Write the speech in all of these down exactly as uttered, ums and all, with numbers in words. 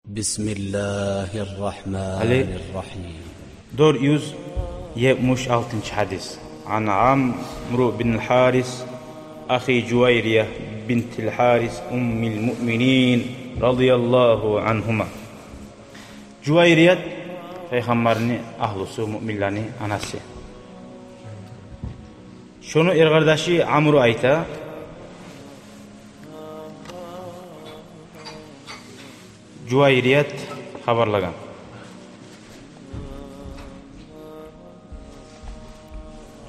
بسم الله الرحمن الرحيم. Дёрт юз етмиш алтынчы гьадис. عن عمرو بن الحارث أخي جويرية بنت الحارث أم المؤمنين رضي الله عنهما. Жувайрият — пайхаммарны агьлюсю, муъминлени анасы. Шону эркъардашы Амру айта, Жувайрият хабарлагъан.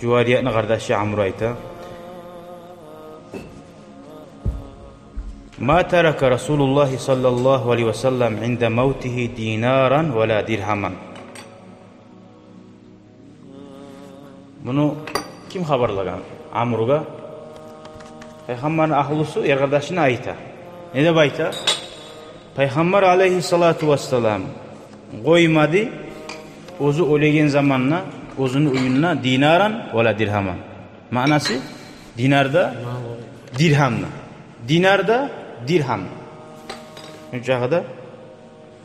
Жувайриятны къардашы Амру айта: ما ترك رسول الله صلى الله عليه وسلم عند موته دينارا ولا درهما. Муну ким хабарлагъан? Амругъа пайхаммарны агьлюсю эркъардашына айта. Не деп айта? Пайхаммар алейгьиссалату вассалам къоймады оьзю оьлеген заманда оьзюню уьюнде динаран вала диргьаман. Маънасы: динар да, диргьам да. Динар да, диргьам да. Шунчагъы да.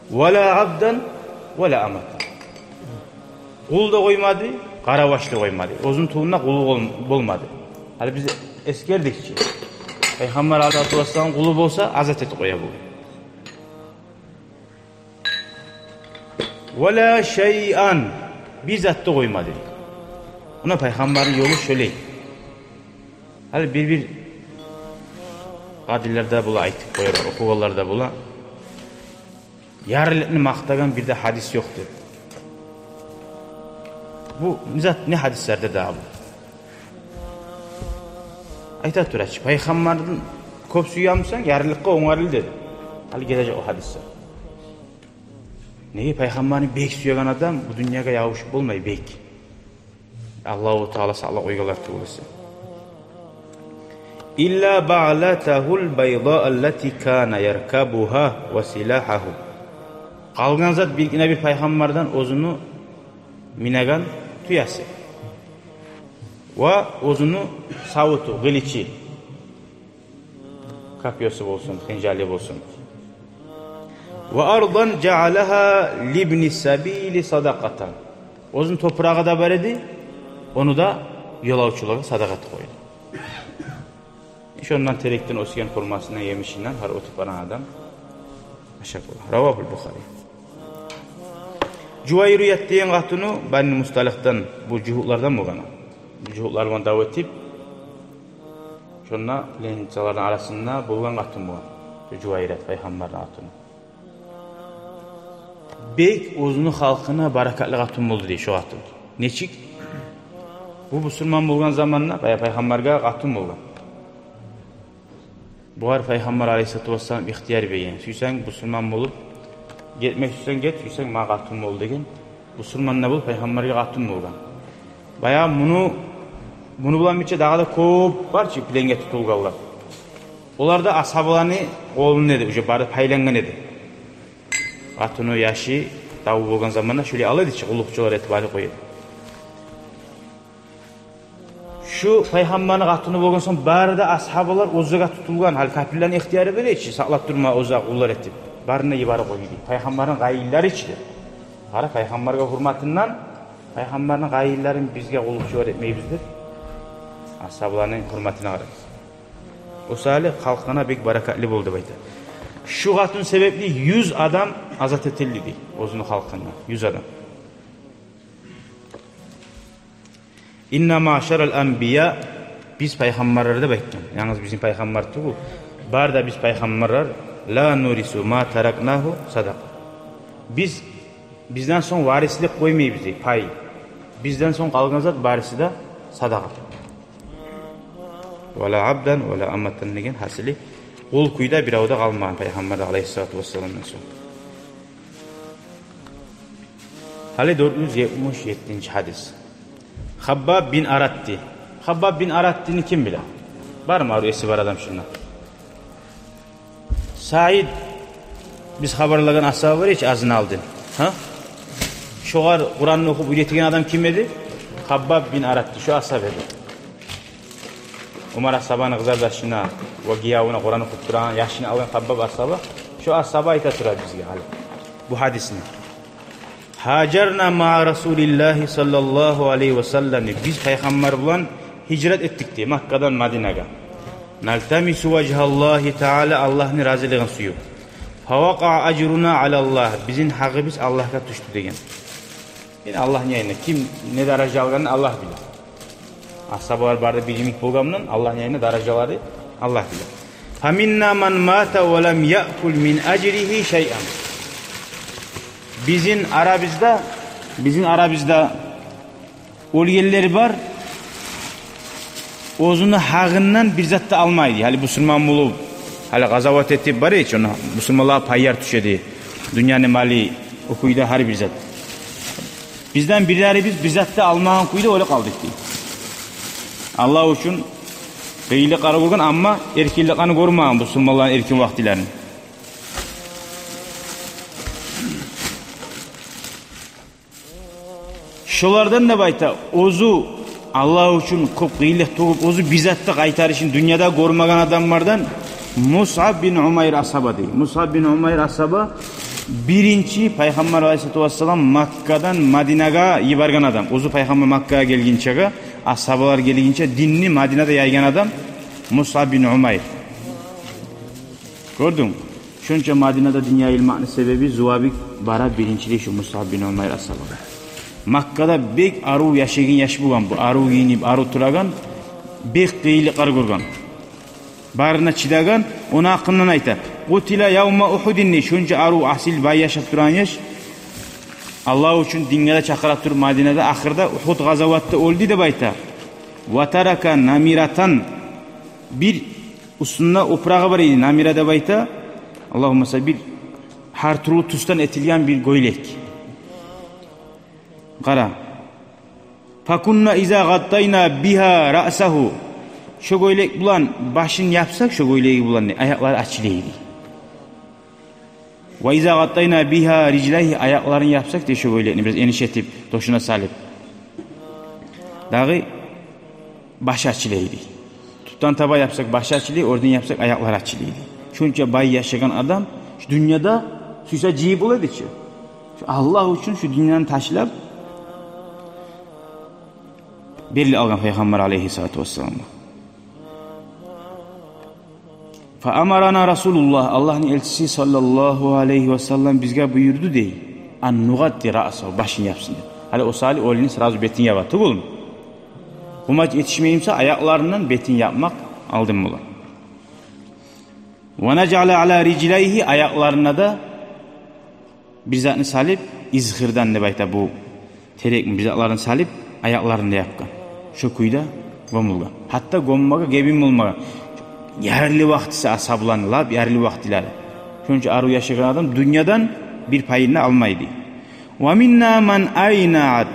Вала абдан вала аматан. Къул да къоймады, къарабаш да къоймады. Оьзюню тувунда къулу бол-, болмады. Гьали биз эсгердик чи, пайхаммар алейгьиссалату вассалам къулу болса, азат этип къоя болгъан. Вала шайъан, бир зат да къоймады. Муна пайхаммарны ёлу шолай. Гьали бир-бир къадилер де бола, айтып къоярлар, охугъанлар да бола: ярлылыкъны макътагъан бир де гьадис ёкъ деп. Бу не зат, не гьадислерде дагъы бу? Айта тура чы, пайхаммардан кёп сюемисен, ярлылыкъгъа онгарыл деди. Гьали гележек о гьадислер. Неге, пайхаммарны бек сюеген адам бу дюньягъа ябушуп болмай бек. Аллагьу Таала сакълап къойгъанлар тюгюл эсе. Илла багълатагьул байдаа аллати кана яркабугьа ва силагьагьу. Къалгъан зат биргине бир пайхаммардан оьзюню минеген тюеси ва оьзюню савуту, къылычы, копьёсу болсун, хынжалы болсун. Ва ардан жаалагьа либни сабили садакъатан. Оьзюню топурагъы да бар эди, ону да ёлавчулагъа садакъа этип къойду. Шондан, терекден оьсген хурмасындан, емишинден гьар оьтюп барагъан адам ашап бола. Равагьул Бухари. Жувайрият деген къатыны Бани Мусталикъдан, бу жугьутлардан болгъан. Бу жугьутлар булан дав этип, шонда пленницаларны арасында болгъан къатын болгъан. Шу Жувайрият, пайхаммарны къатыны. Бек оьзюню халкъына баракатлы къатын болду дей шо къатын. Нечик? Бу бусурман болгъан заманда, бая, пайхаммаргъа къатын болгъан. Бугъар пайхаммар алейгьиссалату вассалам ихтияр берген: сюйсенг бусурман болуп гетме, сюйсенг гет, сюйсенг магъа къатын бол деген. Бусурман да болуп, пайхаммаргъа къатын болгъан. Бая, муну, муну булан бирче дагъы да кёп бар чы пленге тутулгъанлар. Олар да асгьабаланы къолунда эди, уже бары пайлангъан эди. Къатыны, яшы, дав болгъан заманда шолай ала эди чи, къуллукъчулар этип алып къоя эди. Шу пайхаммарны къатыны болгъан сонг, бары да асгьабалар оьзюне тутулгъан, гьали капирлени ихтияры бар эди чи сакълап турма, оьзюне къуллар этип. Барын да йиберип къойду дей. Пайхаммарны къайынлары чы деп. Къара, пайхаммаргъа гьюрметинден пайхаммарны къайынларын бизге къуллукъчулар этмейбиз деп. Асгьабаланы гьюрметине къарагъыз. О саялы халкъына бек баракатлы болду деп айта. Шу къатын себепли юз адам азат этилди дей оьзюню халкъындан. Юз адам. Инна маъшарал анбия, биз пайхаммарлар деп айтгъан. Янгыз бизин пайхаммар тюгюл, бары да биз пайхаммарлар, ла нурису ма таракнагьу садакъа. Биз, бизден сонг варислик къоймайбыз дей, пай. Бизден сонг къалгъан зат бариси де садакъа. Вала абдан вала аматан деген, гьасили, къул кюйде бирев де къалмагъан пайхаммар алейгьиссалату вассаламдан сонг. Гьали дёрт юз етмиш еттинчи гьадис. Хаббаб бин Аратти. Хаббаб бин Араттини ким биле? Бармы арив эси бар адам шунда? Саид, биз хабарлагъан асгьаба бар эди чи аздан алдын. Гьа? Шогъар Къуранны охуп уьйретген адам ким эди? Хаббаб бин Аратти, шо асгьаба эди. Умар асгьабаны къызардашына ва гиявуна Къуран охуп турагъан, яшына алгъан Хаббаб асгьаба. Шо асгьаба айта тура бизге гьали. Бу гьадисни. «Гьажарна маъа Расулиллагьи саллаллагьу алайгьи ва саллам». Биз Пайхаммар булан гьижрат этдик дей, Маккадан Мадинагъа. «Налтамису важгьаллагьи таала», Аллагьны разилигин сююп. «Фавакъаа ажруна алаллагь», бизин гьакъыбыз Аллагьгъа тюшдю деген. Яни Аллагьны янында ким не даража алгъанын Аллагь биле. Асгьабалар бары да бир йимик болгъандан Аллагьны янында даражалары Аллагь биле. «Фаминна ман мата ва лам яъкул мин ажригьи шайъан». Бизин арабызда, бизин арабызда оьлгенлер бар, оьзюню гьакъындан бир зат да алмай дей. Гьали бусурман болуп, гьали къазават этип бар эди чи, ону бусурманлагъа пайяр тюше эди. Дюньяны малы, о кюйде гьар бир зат. Бизден бирлерибиз бир зат да алмагъан кюйде оьле къалдыкъ дей. Аллагь учун къыйынлыкълар гёрген, амма эркинликни гёрмеген бусурманланы эркин вакътилерин. Шолардан да, деп айта, оьзю Аллагь учун кёп къыйынлыкъ тёгюп, оьзю бир зат да къайтарышын дюньяда гёрмеген адамлардан Мусъаб бин Умайр асгьаба дей. Мусъаб бин Умайр асгьаба биринчи Пайхаммар алайгьиссалату вассалам Маккадан Мадинагъа йиберген адам. Оьзю Пайхаммар Маккагъа гелгинчеге, асгьабалар гелгинче динни Мадинада яйгъан адам Мусъаб бин Умайр. Гёрдюнг? Шонча Мадинада дин яйылмакъны себеби зувабик бара биринчилей шу Мусъаб бин Умайр асгьабагъа. Маккада бек арив яшайгъан яш болгъан бу, арив гийинип, арив турагъан, бек къыйынлыкълар гёрген. Барына чыдагъан, ону гьакъындан айта. «Къутила явма Ухудин», шонча арив, асил, бай яшап турагъан яш, Аллагь учун динге де чакъыра туруп Мадинада, ахырда Ухуд къазаватда оьлдю деп айта. «Ва тарака намиратан», бир уьстюнде опурагъы бар эди, намира деп айта. Аллагьумма са-, бир гьар тюрлю тюсден этилген бир гёйлек. Къара. «Факунна иза гъаттайна бигьа раъсагьу». Шо гёйлек булан башын япсакъ, шо гёйлеги булан, аякълары ачыла эди. «Ва иза гъаттайна бигьа рижлайгьи», аякъларын япсакъ дей шо гёйлекни, бираз эниш этип, тёшюне салып, дагъы башы ачыла эди. Тюпден таба япсакъ, башы ачыла, оьрден япсакъ, аякълары ачыла эди. Шонча бай яшагъан адам шу дюньяда сюйсе жыйып бола эди чи. Шу Аллагь учун шу дюньяны ташлап, берилип алгъан Пайхаммар алайгьиссалату вассаламгъа. «Фа амарана Расулуллагь», Аллагьны элчиси саллаллагьу алайгьи ва саллам бизге буюрду дей, «ан нугъатти раъсагьу», башын япсын деп. Гьали о саялы оьлюню сразу бетин яба тюгюлмю? Къумач етишмей буса, аякъларындан бетин япмакъ алдын бола. «Ва нажъала ала рижлайгьи», аякъларына да бир затны салып, изхирден деп айта бу терекни, бир затларын салып, аякъларын да япгъан. Шо кюйде гёмюлген. Гьатта гёммеге гебин болмагъан. Ярлы вакътиси асгьабаланы, лап ярлы вакътилери. Шонча арив яшагъан адам дюньядан бир пайын да алмай дей. «Ва минна ман айнаат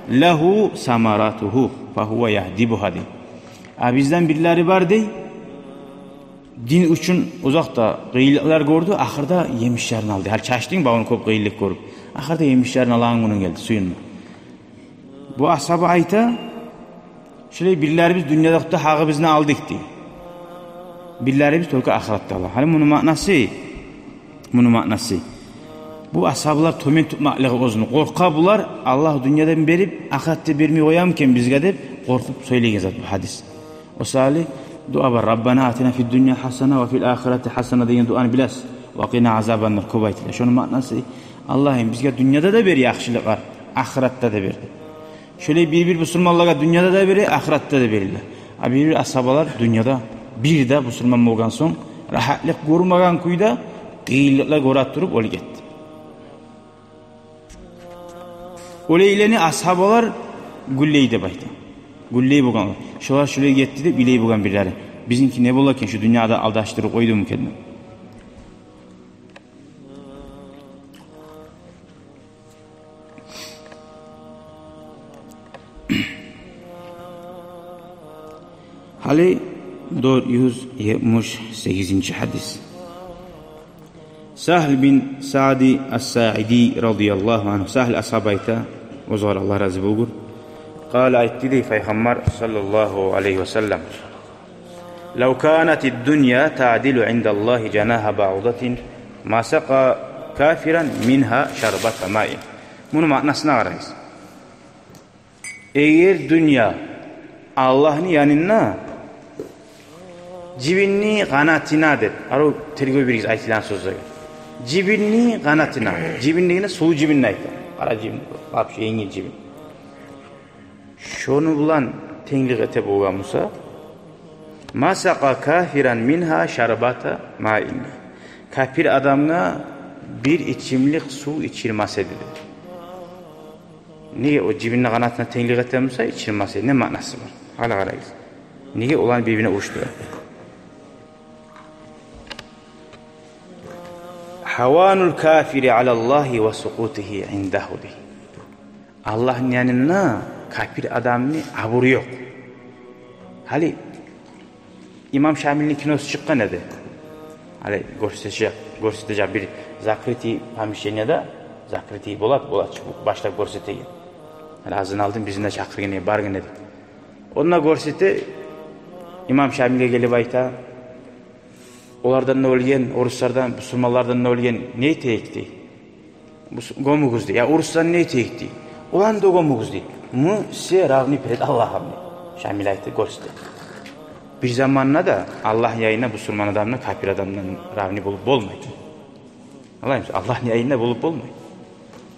лагьу самаратугьу, фагьува ягьдибугьа», дей. А бизден бирлери бар дей, дин учун узакъда къыйынлыкълар гёрдю, ахырда емишлерин алды. Гьали чачдынг, бавну кёп къыйынлыкъ гёрюп, ахырда емишлерин алагъан гюнюнг гелди, сююнме. Бу асгьаба айта, шулай бирлерибиз дюньяда гьакъыбызны алдыкъ дей. Бирлерибиз только ахыратда ала. Гьали муну маънасы, муну маънасы. Бу асгьабалар тёбен тутмакълыгъы оьзюню. Къоркъа булар, Аллагь дюньядан берип, ахыратда бермей къоямы экен бизге деп къоркъуп сёйлеген зат бу гьадис. О саялы дуа бар: «Раббана атина фид дунья гьасана ва фил ахирати гьасана» деген дуаны билесиз. «Ва къина азабан нар» кёп айтыла. Шону маънасы: «Аллагьым, бизге дюньяда да бер яхшылыкълар, ахыратда да бер», деп. Шолай бир-бир бусурманлагъа дюньяда да бере, ахыратда да бериле. А бир-бир асгьабалар дюньяда бир де бусурман болгъан сонг рагьатлыкъ гёрмеген кюйде, къыйынлыкълар гёре туруп оьлюп гетди. Олайланы асгьабалар гюллей деп айта. Гюллей болгъанлар. Шолар шолай гетди деп илей болгъан бирлери. Бизинки не бола экен, шу дюньяда алдашдырып къойдуму экен деп. Гьали дёрт юз етмиш сегизинчи гьадис. Сагьл бин Саъди ас-Саъиди радияллагьу ангьу, Сагьл асгьаба айта, оьзюне Аллагь рази болгъур. Къала, айтды дей Пайхаммар саллаллагьу алайгьи ва саллам: «Лав канатид дунья таъдилу индаллагьи жанагьа баъудатин, ма сакъа كافرا منها شربة ماء. Муну маънасына къарагъыз. Эгер дюнья Аллагьны янында жибинни къанатына деп, арив тергев беригиз айтылагъан сёзлеге. Жибинни къанатына. Жибин дегенде сулу жибинни айта. Къара жибин, вообще енгил жибин. Шону булан тенглик эте болгъан буса, ما سقى كافرا منها شربة ماء. Капир адамгъа бир ичимлик сув ичирмес эди деди. Неге о жибинни къанатына тенглик этген буса, ичирмес эди? Не маънасы бар? Гьали къарагъыз. Неге оланы бир-бирине урушдура? هوان الكافر على الله وسقوطه عنده деди. Аллагьны янында капир адамны абуру ёкъ. Гьали Имам Шамилни киносу чыкъгъан эди. Гьали гёрсетежек, гёрсетежек бир закрытый помещенияда, закрытый болат, болат, башлап гёрсетеген. Гьали азан алдын бизин де чакъыргъан эди, баргъан эди. Онда гёрсете, Имам Шамилге гелип айта: «Олардан да оьлген, оруслардан, бусурманлардан да оьлген не этейик?» – дей. «Бус-, гёмюгюз», – дей. «Я оруслар не этейик?» – дей. «Оланы да гёмюгюз», – дей. «Мы все равны перед Аллахом», – дей. Шамил айта, гёрсете. Бир заманда да Аллагьны янында бусурман адамдан, капир адамдан равный болуп болмай. Аллагь, Аллагьны янында болуп болмай.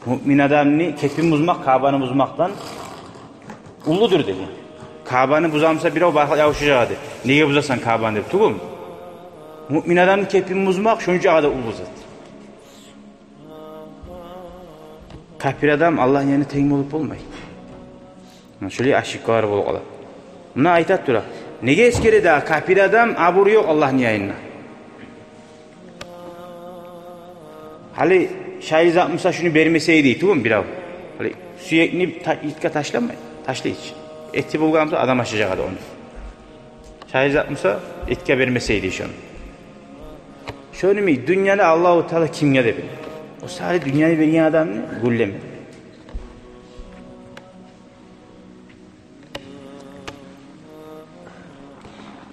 Муъмин адамны кепин бузмакъ Каабаны бузмакъдан уллудур деген. Каабаны буза буса бирев, башгъа ябушажакъ эди. Неге бузасан Каабаны деп тюгюлмю? Муъмин адамны кепин бузмакъ шончакъы да уллу зат. Капир адам Аллагьны янында тенг болуп болмай. Муна шолай ошибкалар болуп къала. Муна айта тура. Неге эсгере дагъы, капир адам абуру ёкъ Аллагьны янында. Гьали шайы зат буса шуну бермесе эди тюгюлмю бирев? Гьали сюекни та-, итге ташламай, ташлай ич. Эти болгъан буса адам ашажакъ эди ону. Шайы зат буса итге бермесе эди шону. Шону йимик дюньяны Аллагьу Таала кимге де бере. О саялы дюньяны берген адамны гюллеме.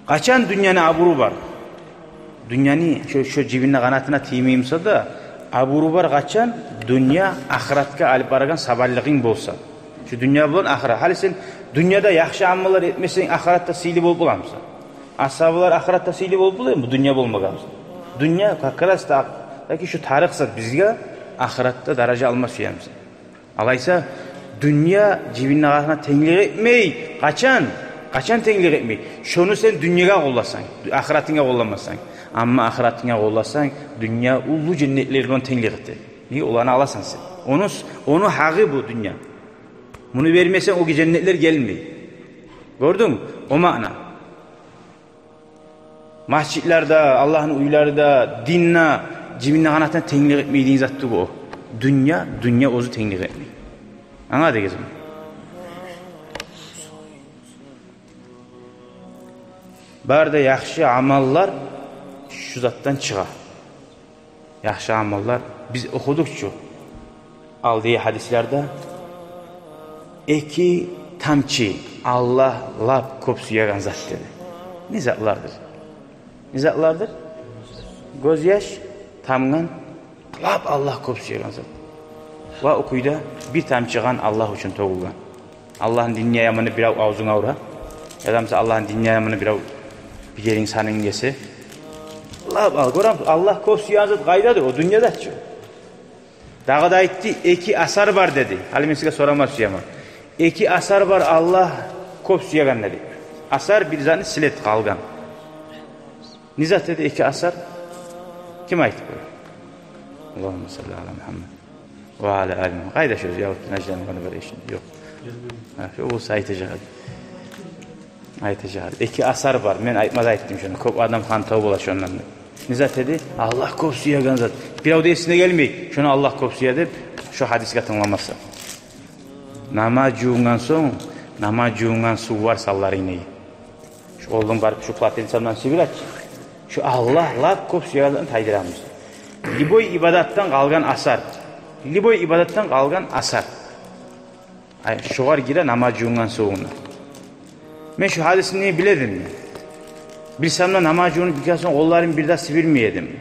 Къачан дюньяны абуру бар? Дюньяны шо, шо жибинни къанатына тиймей буса да, абуру бар къачан дюнья ахыратгъа алып барагъан сабанлыгъынг болса. Шо дюнья булан ахырат. Гьали сен дюньяда яхшы амаллар этмесенг, ахыратда сыйлы болуп боламысан? Асгьабалар ахыратда сыйлы болуп боламы, бу дюнья болмагъан буса? Дюнья как раз да, яки шо тарыкъ зат бизге, ахыратда даража алма сюемисен? Алайса, дюнья жибинни къанатына тенглик этмей. Къачан? Къачан тенглик этмей? Шону сен дюньягъа къолласанг, ахыратынга къолламасанг. Амма ахыратынга къолласанг, дюнья уллу женнетлер булан тенглик эте. Неге, оланы аласан сен. Ону с-, ону гьакъы бу дюнья. Муну бермесенг, о женнетлер гелмей. Гёрдюнг? О маъна. Межитлерде, Аллагьны уьйлерде, динде жибинни къанатына тенглик этмейдигин зат тюгюл о. Дюнья, дюнья оьзю тенглик этмей. Англадыгъызмы? Бары да яхшы амаллар шу затдан чыгъа. Яхшы амаллар. Биз охудукъ чу алдагъы гьадислерде, эки тамчы Аллагь лап кёп сюеген зат деди. Не затлардыр? Не затлардыр? Гёзьяш тамгъан, лап Аллагь кёп сюеген зат. Ва о кюйде бир тамчы къан Аллагь учун тёгюлген. Аллагьны динин яямагъа бирев авзунга ура, яда буса Аллагьны динин яямагъа бирев бир еринг, санынг гесе. Лап ал, гёремисиз, Аллагь кёп сюеген зат къайдадыр? О дюньяда чы. Дагъы да айтды, эки асар бар деди. Гьали мен сизге сорама сюемен. Эки асар бар Аллагь кёп сюеген деди. Асар — бир затны след, къалгъан. Не зат эди эки асар? Ким айтып къоя? Аллагьумма салли ала Мугьаммад ва ала али Мугьаммад. Къайда шо? Явут Наждан бар, бар эшин. Ёкъ. Гьа, шо болса айтажакъ эди. Айтажакъ эди. Эки асар бар. Мен айтмаз айтдым шону. Кёп адам хантав бола шондан деп. Не зат эди? Аллагь кёп сюеген зат. Бирев де эсине гелмей, шону Аллагь кёп сюе деп, шо гьадисге тынгламаса. Намаз жувунгъан сонг, намаз жувунгъан сув бар санларынгны. Шу къолунг барып шу полотенце булан сибире чи. Шу Аллагь лап кёп сюеген затны тайдырамыз. Любой ибадатдан къалгъан асар. Любой ибадатдан къалгъан асар. Ай, шогъар гире намаз жувунгъан сувуна. Мен шу гьадисни биле эдим. Билсем де, намаз жувунуп битген сонг къолларым бир де сибирмей эдим.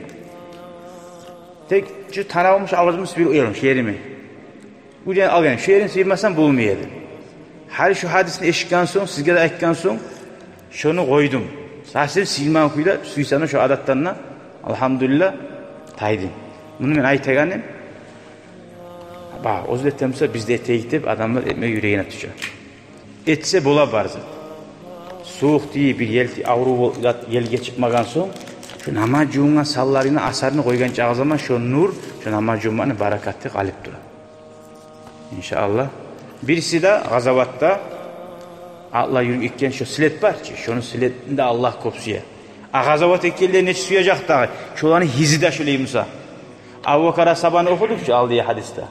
Тек шу танавум, шу авзум сибирип къоялым, шу ерими. Уьйренип алгъан, шу ерин сибирмесем болмай эди. Гьали шу гьадисни эшитген сонг, сизге де айтгъан сонг, шону къойдум. Сасим сыймагъан кюйде, сюйсем де шу адатдан да, алгьамдулиллагь, тайдым. Муну мен айтагъаным, ба, оьзю де этемсе, биз де этейик деп, адамлар этмеге юрегине тюше. Этсе бола бар зат. Сувукъ тийип, бир ел ти-, аврув бол-, зат, елге чыкъмагъан сонг, шу намаз жувунгъан санларына асарны къойгъан чакъы заман, шо нур, шо намаз жувунманы баракаты къалып тура. Иншааллагь. Бириси де къазаватда атлар юрюп гетген шо след бар чы, шону следин де Аллагь кёп сюе. А къазават этгенлер нечик сюежек дагъы? Шоланы гьызы да шолай буса. Абубакар асгьабаны охудукъ чу алдагъы гьадисде.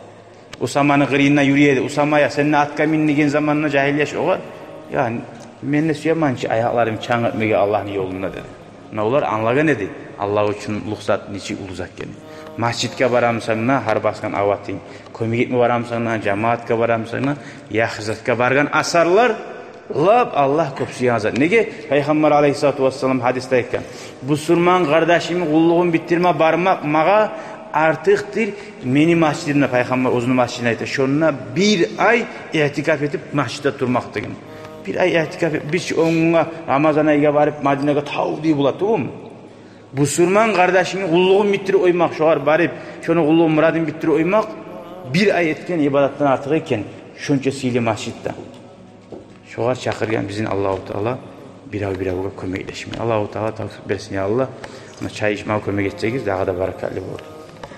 Усаманы къырыйында юрюй эди. Усама, я, сен де атгъа мин деген заманда жагьил яш огъар. Я, мен де сюемен чи аякъларым чанг этмеге Аллагьны ёлунда, деди. Муна олар англагъан эди Аллагь учун уллу зат, нечик уллу зат экенни. Межитге барамысан да, гьар басгъан абатынг. Кёмек этме барамысан да, жамаатгъа барамысан да, яхшы затгъа баргъан асарлар лап Аллагь кёп сюеген зат. Неге? Пайхаммар алайгьиссалату вассалам гьадисде айтгъан: «Бусурман къардашымны къуллугъун битдирме бармакъ магъа артыкъдыр мени межитимде», — Пайхаммар оьзюню межитине айта. «Шонда бир ай иътикаф этип межитде турмакъ», — деген. Бир ай иътикаф этип, бир чи он гюнге Рамазан айгъа барып, Мадинагъа тавдай бола тюгюлмю? Бусурман къардашынгны къуллугъун битдирип къоймакъ, шогъар барып, шону къуллугъун, мурадын битдирип къоймакъ бир ай этген ибадатдан артыкъ экен, шонча сыйлы межитде. Шогъар чакъыргъан бизин Аллагьу Таала, бирев-биревге кёмеклешме. Аллагьу Таала тавфикъ берсин, я Аллагь. Муна чай ичме кёмек этсегиз, дагъы да баракатлы болур.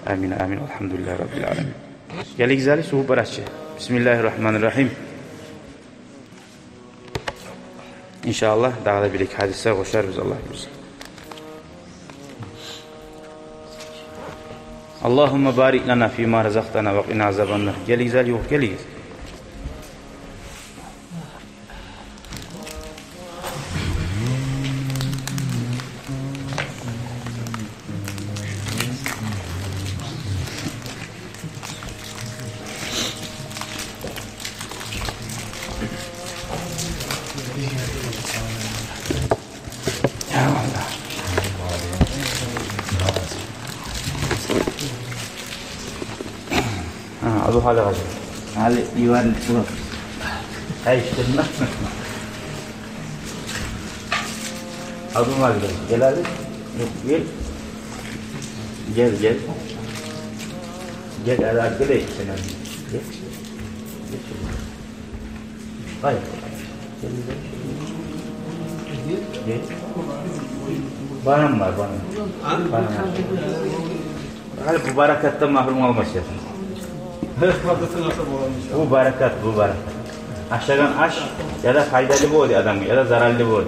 Амин, амин. Алгьамдулиллагьи раббил аламин. Гелигиз гьали, сувуп барачы. Бисмиллагьир-рагьманир-рагьим. Иншааллагь, дагъы да бир-эки гьадисге къошарбыз, Аллагь буюрса. Аллагьумма барик лана фима разакътана ва къина азабан нар. Гелигиз гьали, ювукъ гелигиз. Гьа, Абу Халид гьажи. Гьали иварны чыгъар. Къайышдырма. Абу Халид гьажи, гел гьали. Ювукъ, гел. Гел, гел. Гел, гьали алып гелейик сени. Гел. Гел. Къайда? Барам бар, барам. Барам бар. Гьали бу баракатдан магьрюм къалмайсан. Бу баракат, бу баракат. Ашагъан аш яда пайдалы бола адамгъа, яда зараллы бола.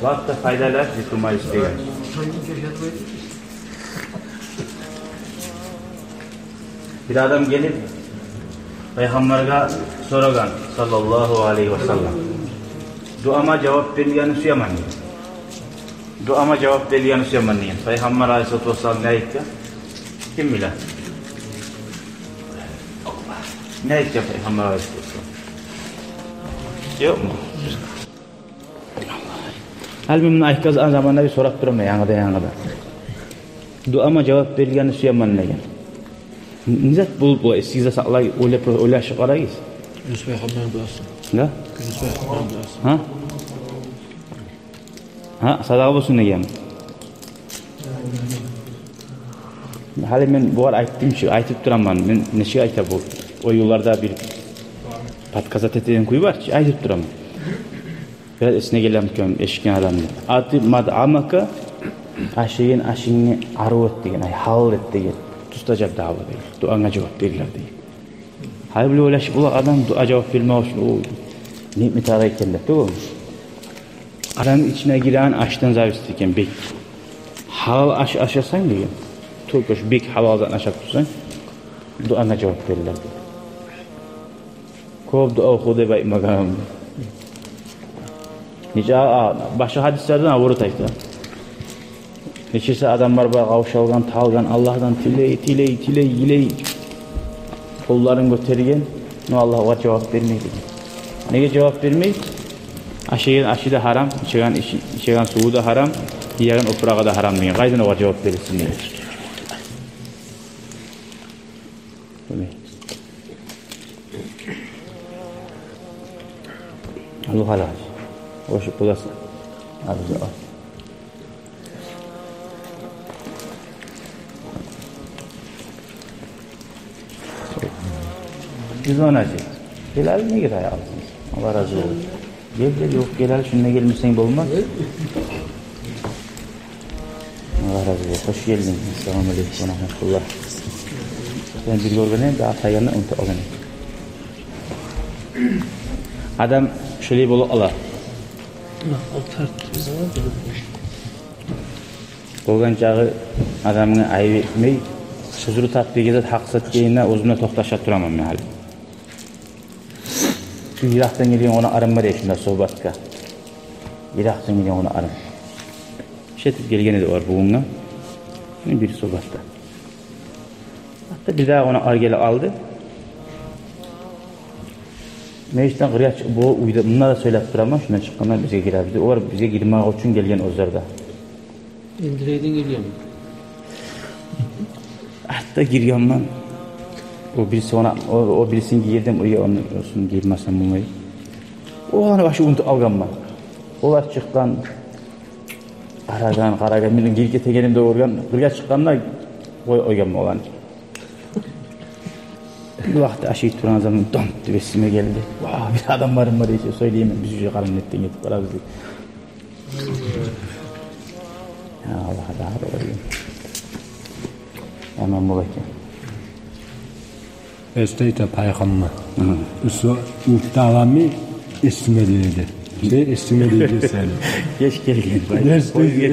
Лап да пайдалы аш зикру мажлис деген. Бир адам гелип, Пайхаммаргъа сорагъан, саллаллагьу алайгьи ва саллам: «Дуама жавап берилгенни сюемен», — деген. «Дуама жавап берилгенни сюемен», — деген. Пайхаммар алайгьиссалату вассалам не айтгъан? Ким биле? Не айтгъан Пайхаммар алайгьиссалату вассалам? Ёкъму? Гьали мен муну айтгъан заманда бир сорап тураман, янгыдан-янгыдан. «Дуама жавап берилгенни сюемен», — деген. Не зат болуп бола, эсигизде сакълай, ойлап, ойлашып къарагъыз. Юнус пайхаммарны дуасы. Да? Юнус пайхаммарны дуасы. Гьа? Гьа, садагъа болсун дегенми? Гьали мен бугъар айтдым чы, айтып тураман. Мен нечик айта бу? О йылларда бир подсказать этеген кюй бар чы, айтып тураман. Бираз эсине гелемикен эшитген адамны. «Атъим матъамака», ашайгъан ашынгны арив эт деген, ай, гьалал эт деген. Тюз тажап дагъы деген. Дуанга жавап берилер деген. Гьали булай ойлашып бола адам, дуа жавап бермек учун, о, не этме тарыкъ экен деп, тюгюлмю? Адамны ичине гиреген ашдан зависит экен бек. Гьалал аш ашасанг деген, только шу бек гьалал затны ашап турсанг, дуанга жавап берилер деген. Кёп дуа оху деп айтмагъан. Нече, а, а, башгъа гьадислерде наоборот айта. Нечесе адамлар бар, къавшалгъан, талгъан, Аллагьдан тилей, тилей, тилей, тилей. Къолларын гётерген, но Аллагь огъар жавап бермей деген. Неге жавап бермей? Ашайгъан ашы да гьарам, ичеген иши, ичеген суву да гьарам, гиеген опурагъы да гьарам деген. Къайдан огъар жавап берилсин деген. Алгьу халас. Оьшюп боласан. Абзал. Биз она же. Гелали неге тая алсыз? Аллагь рази болсун. Гел, гел, ёкъ, гелали, шунда гелмесенг болмас. Аллагь рази болсун. Хош гелдинг. Ассаламу алейкум ва рагьматуллагь. Сен бир гёргенде, дагъы тайгъанда унутуп къалгъан эдинг. Адам шолай болуп къала. Болгъан чакъы адамгъа айып этмей, узру тап деген зат, гьакъ зат дегенде оьзюмде токъташып тураман мен гьали. Бир йыракъдан гелген къонакъларым бар эди шунда согьбатгъа. Йыракъдан гелген къонакъларым. Шетип гелген эди олар бугюнге. Муна бир согьбатда. Гьатта бир дагъы къонакълар гелип къалды. Межитден къыргъа чыгъып, бу уьйде, мунда да сёйлеп тураман, шундан чыкъгъанда бизге гиребиз деп. Олар бизге гирмек учун гелген оьзлер де. Эндирейден гелгенми? Артда гиргенмен. О бириси, она, о, о бирисин гийирдим, о, ону, оьзюн гийирмесем болмай. Оланы башы унутуп къалгъанман. Олар чыкъгъан, къарагъан, къарагъан, мен гирип гетегеним де гёрген, къыргъа чыкъгъанда къой-, къойгъанман оланы. Бир вакъти ашайып турагъан заман домп деп эсиме гелди. Вагь, бир адам бармы бар эсе, сёйлеймен, биз уже къарангылыкъдан гетип барабыз деп. Я Аллагь, дагъы да къоюн. Аман бола экен. Эсте айта пайхаммар. Гьы. Уьсю мугьтарамы эсиме дейди. Сен эсиме дейди сени. Геч гелген.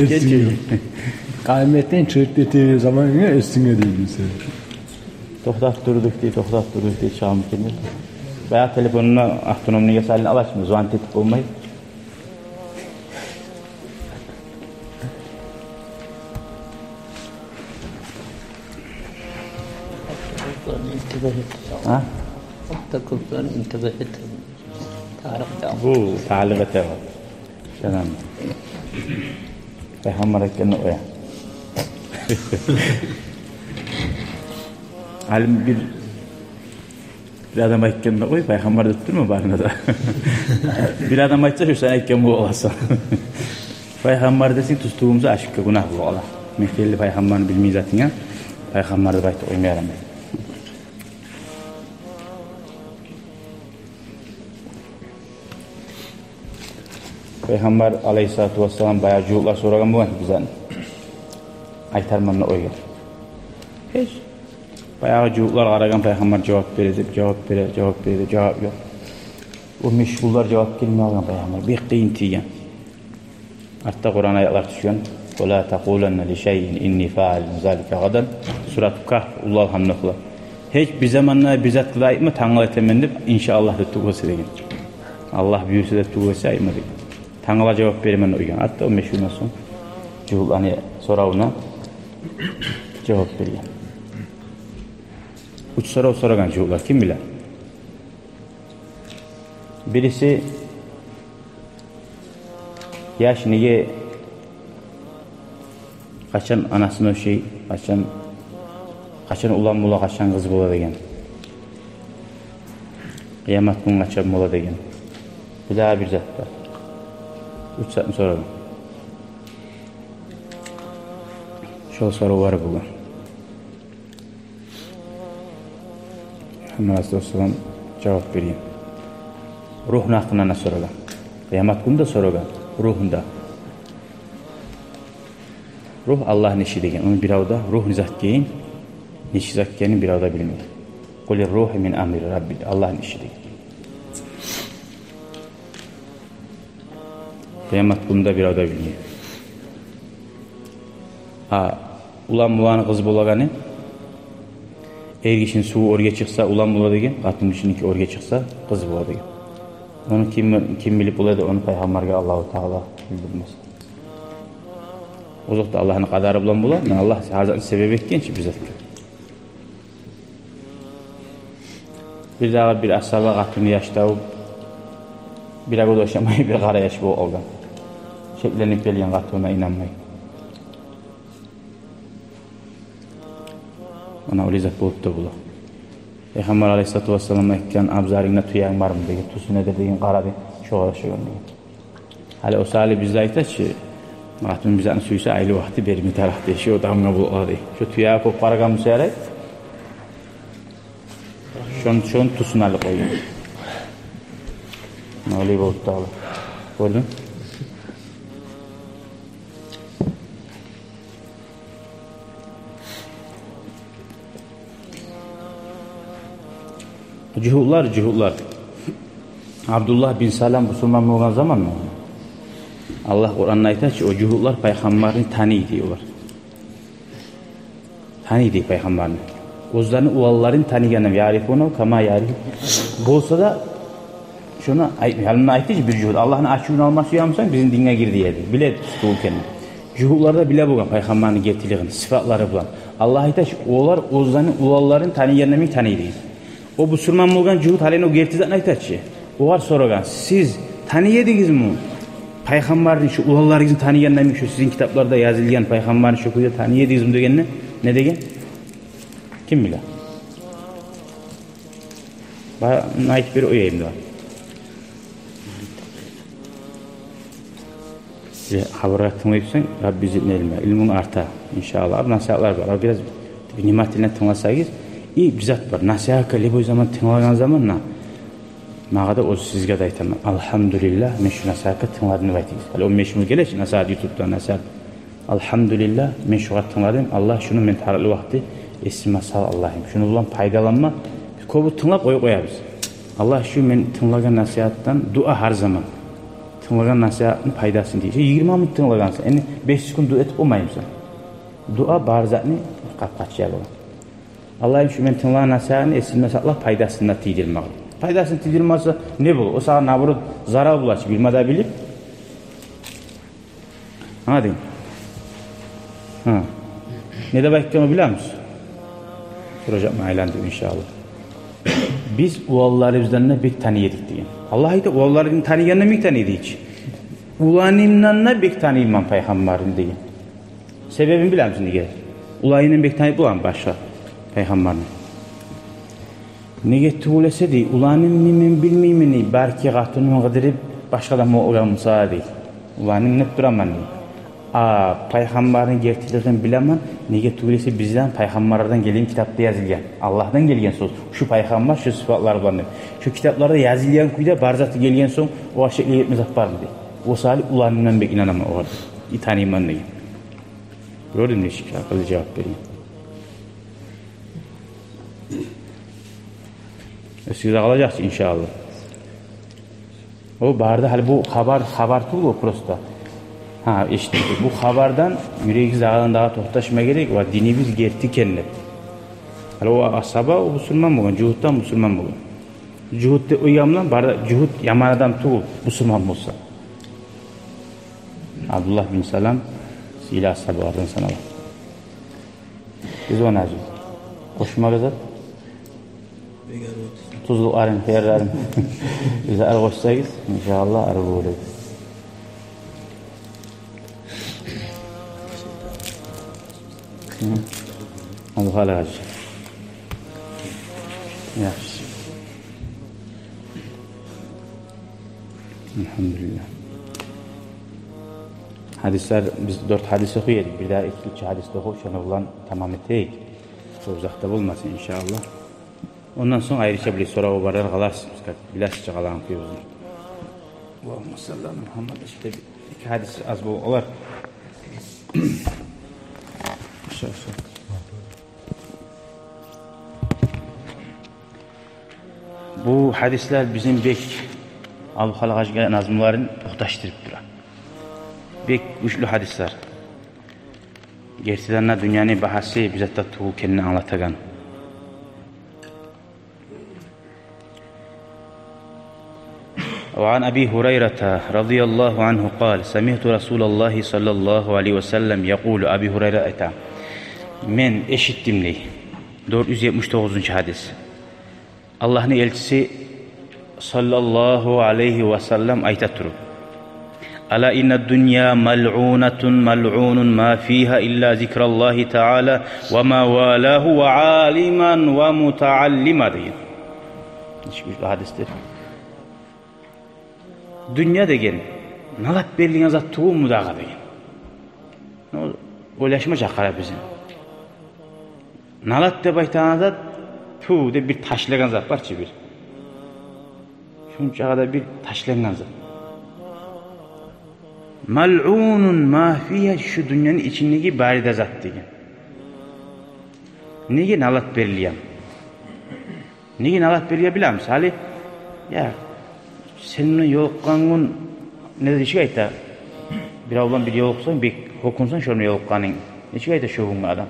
Геч гелген. Къыяматдан чыгъып гетеген заман эсиме дейди сени. Токътап турдукъ дей, токътап турдукъ дей, чыгъамы келмей. Баягъы телефонуна автономныйге салынып алачмы, звонить этип болмай. Гьа? Гьатта кёплер интибагь этди. Тарыкъ да. Бу таликъ этер. Шондан. Пайхаммар айтгъанны къоя. Алим бир Бир адам айтгъанны къой, пайхаммар деп турма барына да. Бир адам айтса, шо сен айтгъан боласан. Пайхаммар десенг, тюз тюгюл буса, ошибка, гюнагь бола. Мен келди пайхаммарны билмей затынга пайхаммар деп айтып къойма ярамай. Пайхаммар алайгьиссалату вассалам баягъы жугьутлар сорагъан болгъан бизге, айтарман деп къойгъан. Гьеч. Баягъы жугьутлар къарагъан, пайхаммар жавап бере деп, жавап бере, жавап бере деп, жавап ёкъ. О мешгьуллар жавап бермей къалгъан, пайхаммар бек къыйын тийген. Артда Къуран аятлар тюшген. «Ва ла такъуланна ли шайин инни фаилун залика гъадан». Суратул Кагьф, уллу алгьамдакъла. Гьеч бир заманда бир затгъа да айтма, тангала этемен деп, иншааллагь деп тюгюл эсе деген. Аллагь буюрса деп тюгюл эсе айтма деген. Тангала жавап беремен деген. Артда о мешгьулдан сонг жугьутланы соравуна жавап берген. Уьч сорав сорагъан жугьутлар, ким биле? Бириси, яш неге, къачан анасына ошай, къачан, къачан улан бола, къачан къыз бола деген. Къыямат гюн къачан бола деген. Бир дагъы бир зат бар. Уьч затны сорагъан. Шо соравлар болгъан. Пайхаммар алайгьиссалам жавап берген. Ругьну гьакъында сорагъан. Къыямат гюнде сорагъан. Ругьну да. Ругь Аллагьны иши деген. Ону бирев де, ругь не зат экенин, нечик зат экенин бирев де билмей. «Къулир ругьу мин амри Рабби», Аллагьны иши деген. Къыямат гюнде бирев де билмей. А улан буланы къыз болагъаны, эргишини суву оьрге чыкъса, улан бола деген, къатынгишиники оьрге чыкъса, къыз бола деген. Ону ким, ким билип бола эди, ону пайхаммаргъа Аллагьу Таала билдирмес. Озокъда, Аллагьны къадары булан бола, муна Аллагь гьар затны себеп этген чи бир затгъа. Бир дагъы бир асгьаба къатыны яш тавуп, бир агъа да ошамай, бир къара яш болуп къалгъан. Шекленип гелген къатынына, инанмай. Муна олай зат болуп да бола. Пайхаммар алайгьиссалату вассалам айтгъан: «Абзарынгда тюенг бармы?» — деген. «Тюсюне де», — деген, къарады. Шогъар шо гёрюне. Гьали о саялы бизде айта чы, къатын бир затны сюйсе, айлы вакъти берме тарыкъ дей, шо адамгъа бола дей. Шо тюеге кёп къарагъан буса ярай. Шон, шону тюсюн алып къойгъан. Олай болуп да къала. Гёрдюнг? Жугьутлар, жугьутлар. Абдуллагь бин Салам бусурман болгъан заман, Аллагь Къуранда айта чы, о жугьутлар пайхаммарны таный дей олар. Таный дей пайхаммарны. Оьзлени уланларын таныйгъанда, «Ярифунагьу кама ярифу». Болса да, шону ай-, ялындан айтды чы бир жугьут: «Аллагьны ачувун алма сюе бусанг, бизин динге гир», — деди. Биле тутду экенни. Жугьутлар да биле болгъан пайхаммарны гертилигин сыфатлары булан. Аллагь айта чы, олар оьзлени уланларын таныйгъанда йимик таный дей. О бусурман болгъан жугьут гьалиги о герти затны айта чы. Огъар сорагъан: «Сиз таный эдигизми пайхаммарны, шо уланларыгъызны таныйгъанда йимик, шо сизин китапларда язылгъан пайхаммарны шо кюйде таный эдигизми?» — дегенде, не деген? Ким биле? Ба-, муну айтып берип къояйым да. Сиз хабаргъа тынглайсан, Рабби зидни илма, илмунг арта, иншааллагь. Бу насигьатлар бар. Бираз внимательно тынгласагъыз, и бир зат бар. Насигьатгъа любой заман тынглагъан заманда, магъа да, оьзю сизге де айтаман: «Алгьамдулиллагь, мен шу насигьатгъа тынгладым», — деп айтыгъыз. Гьали он беш минут геле чи насигьат, ютубда насигьат. «Алгьамдулиллагь, мен шугъар тынгладым. Аллагь, шуну мен тарыкълы вакъти эсиме сал, Аллагьым. Шуну булан пайдаланма». Кёбю тынглап къоюп къоябыз. Аллагь, шу мен тынглагъан насигьатдан дуа гьар заман. Тынглагъан насигьатны пайдасын тийдир. Йигирма минут тынглагъансан, энни беш секунд дуа этип болмаймысан? Дуа бар затны къапгъачы бола. Аллагьым, шу мен тынглагъан насигьатны эсиме сакълап, пайдасын да тийдир магъа. Пайдасын тийдирмесе, не бола? О сагъа, наоборот, зарал бола чы, билме де билип. Англадынг? Гьа. Не деп айтгъанын билемисиз? Соражакъман айландырып, иншааллагь. «Биз уланларыбыздан да бек таный эдик», — деген. Аллагь айта, уланларын таныйгъанда йимик таный дей чи. «Уланымдан да бек таныйман пайхаммарны», — деген. Себебин билемисиз неге? Уланындан бек таный боламы башгъа пайхаммарны? Неге тюгюл эсе дей, уланымны мен билмеймен дей, балики къатынын къыдырып, башгъа адам болгъан буса дей. Уланымны деп тураман дей. А пайхаммарны гертилигин билемен, неге тюгюл эсе бизге пайхаммарлардан гелген, китапда язылгъан. Аллагьдан гелген сёз. Шу пайхаммар шу сыфатлар булан деп. Шу китапларда язылгъан кюйде бар заты гелген сонг, о ашыкълы этме зат бармы дей. О саялы уланымдан бек инанаман огъар, и таныйман деген. Гёрдюнг, нечик акъыллы жавап берген. Эсигизде къалажакъ чы, иншааллагь. О бары да гьали бу хабар, хабар тюгюл о просто. Гьа, эшитдинг. Бу хабардан юрегигиз дагъы-дагъы токъташма герек, ва динибиз герти экен деп. Гьали о асгьаба, о бусурман болгъан, жугьутдан бусурман болгъан. Жугьут деп къойгъан булан, бары да жугьут яман адам тюгюл, бусурман болса. Абдуллагь бин Салам сыйлы асгьабалардан санала. Биз ону азы къошмагъа зат. Тюзлюклерин, хыярларын. Биз ары къошсагъыз, иншааллагь, ары болур. Гьы. Абу Халид гьажи. Яхшы. Альгьамдулиллагь. Гьадислер, биз дёрт гьадис охуй эдик. Бир де экинчи гьадис де охуп, шону булан тамам этейик. Кёп узакъ да болмасын, иншааллагь. Ондан сонг айрыча бир сорав барар къаларсыз, как билесиз чи къалагъан кюйюбюзню. Аллагьумма салли аля Мухаммад. Ишде эки гьадис аз бол, олар. Шо, шо. Бу гьадислер бизин бек Абу Халид гьажиге назмуларын токъташдырып тура. Бек гючлю гьадислер. Гертиден де, дюньяны багьасы бир зат да тюгюл экенин англатагъан. وعن أبي هريرة رضي الله عنه قال: سمعت رسول الله صلى الله عليه وسلم يقول. Абу Гьурайра айта: «Мен эшитдим», — дей. Дёрт юз етмиш тогъузунчу гьадис. Аллагьны элчиси саллаллагьу алайгьи ва саллам айта туруп: «Ала инна дунья малъунатун, малъунун ма фиха илла зикраллагьи таала ва ма валагьу ва алиман ва мутааллима», — деген. Нечик гючлю гьадисдир. Дюнья деген налат берилген зат тюгюлмю дагъы деген. Ну, ойлашмажакъ къара бизин. Налат деп айтагъан зат, тю деп бир ташлагъан зат бар чы бир. Шунчагъа да бир ташлангъан зат. «Малъунун ма фиха», шу дюньяны ичиндеги бары да зат деген. Неге налат берилген? Неге налат берилген билемисиз? Гьали, я, сен булан ёлукъгъан гюн, не нечик айта? Бирев булан бир ёлукъсанг, бек гьёкюнсенг шо булан ёлукъгъанынг. Нечик айта шо гюнге адам?